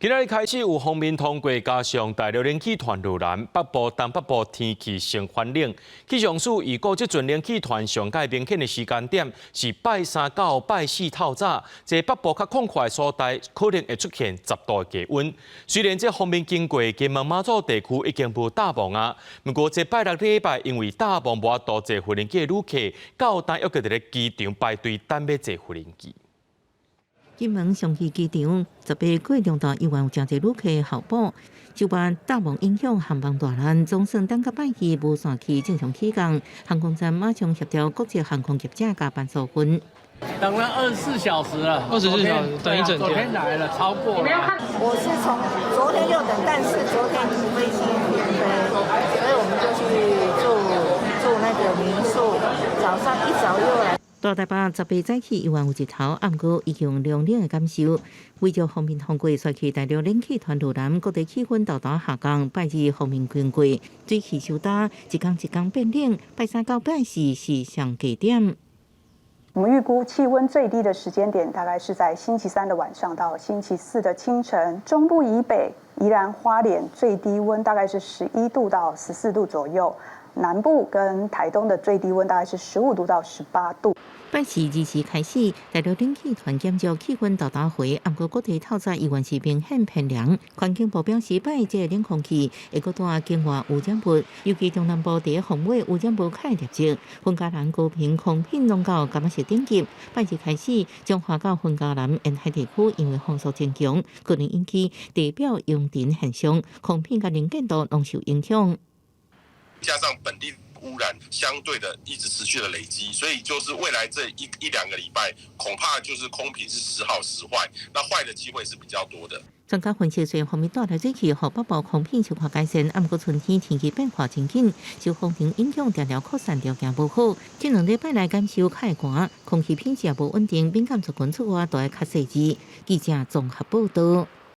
今仔日開始有鋒面通過，加上大陸冷氣團入南，北部、東北部天氣先反冷。氣象署預估這陣冷氣團上蓋明顯的時間點是拜三到拜四透早，這北部較廣闊的所在可能會出現10度的低溫。雖然這鋒面經過金門馬祖地區已經無大霧啊，毋過這拜六禮拜因為大霧無法度坐無人機的旅客，到今猶閣佇咧機場排隊等欲坐無人機。金門松溪機場18過中晝猶原有誠濟旅客候補，受到大霧影響，航班大難，總算等到拜二無線機正常起降，航空站馬上協調國際航空業者加班紓困。等了24小時了，24小時等一整天。昨天來了，超過。我是從昨天就等，但是昨天飛機停飛，所以我們就去住住那個民宿，早上一早又來。大台北18早起猶原有日頭，毋過已經涼涼的感受。為著鋒面通過，煞去大陸冷氣團入南，各地氣溫沓沓下降。拜二鋒面經過，水氣收焦，一工一工變冷。拜三到拜四是上低點。我們預估氣溫最低的時間點大概是在星期三的晚上到星期四的清晨。中部以北、宜蘭花蓮最低溫大概是11度到14度左右。南部跟台東的最低溫大概是15度到18度。拜四2時開始，大陸冷氣團減少，氣溫沓沓回，毋過各地透早猶原是明顯偏涼。環境部表示，拜二這個冷空氣會閣帶境外污染物，尤其中南部佇風尾污染物較會集中。雲嘉南高屏空品攏到柑仔色等級。拜二開始，彰化到雲嘉南沿海地區因為風速增強，可能引起地表揚塵現象，空品佮能見度攏受影響。加上本地污染相對的一直持續的累積，所以就是未來這一兩個禮拜，恐怕就是空品是時好時壞，那壞的機會是比較多的。專家分析，雖然鋒面帶來水汽，予北部空品小可改善，毋過春天天氣變化真緊，受風塵影響，定定擴散條件無好。這兩禮拜來感受較會寒，空氣品質也無穩定，敏感族群出外都愛較細緻。記者綜合報道。